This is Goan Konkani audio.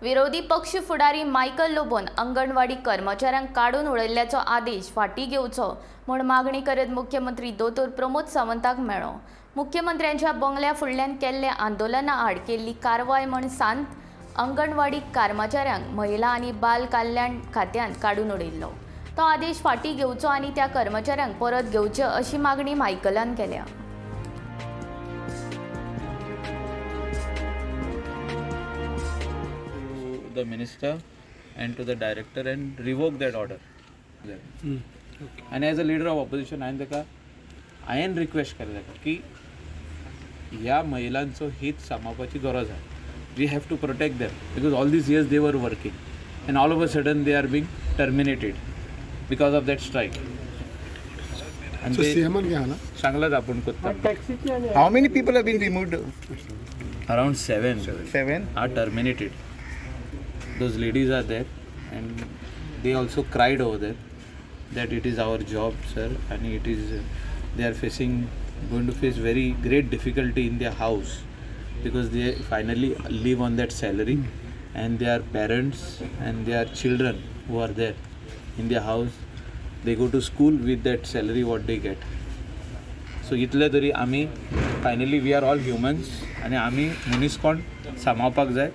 विरोधी पक्ष फुडारी मायकल लोबोन अंगणवाडी कर्मचाऱ्यांक काडून उडयल्ल्याचो आदेश फाटीं घेवचो म्हूण मागणी करत मुख्यमंत्री दोतोर प्रमोद सावंताक मेळ्ळो. मुख्यमंत्र्यांच्या बंगल्या फुडल्यान केल्ले आंदोलना आड केल्ली कारवाय म्हूण सांत अंगणवाडी कर्मचाऱ्यांक महिला आनी बाल कल्याण खात्यान काडून उडयल्लो. तो आदेश फाटीं घेवचो आनी त्या कर्मचाऱ्यांक परत घेवचे अशी मागणी मायकलान केल्या. To the minister and to the director and revoke that order. And as a leader of opposition हांवें ताका हांवें रिक्वेस्ट केलें ताका की ह्या महिलांचो हित सांबाळपाची गरज आहा. We have to protect them because all these years they were working and all of a sudden they are being terminated because of that strike. आनी ते सीएमान घ्या ना. सांगलाच आपूण करता. How many people have been removed? Around seven. Seven. Are terminated. Those ladies are there and they also cried over there that it is our job, sir, and it is they are facing going to face very great difficulty in their house because they finally live on that salary, and their parents and their children who are there in their house, they go to school with that salary what they get. So इतले तरी आमी finally we are all humans आनी आमी मनीसपण सांबाळपाक जाय.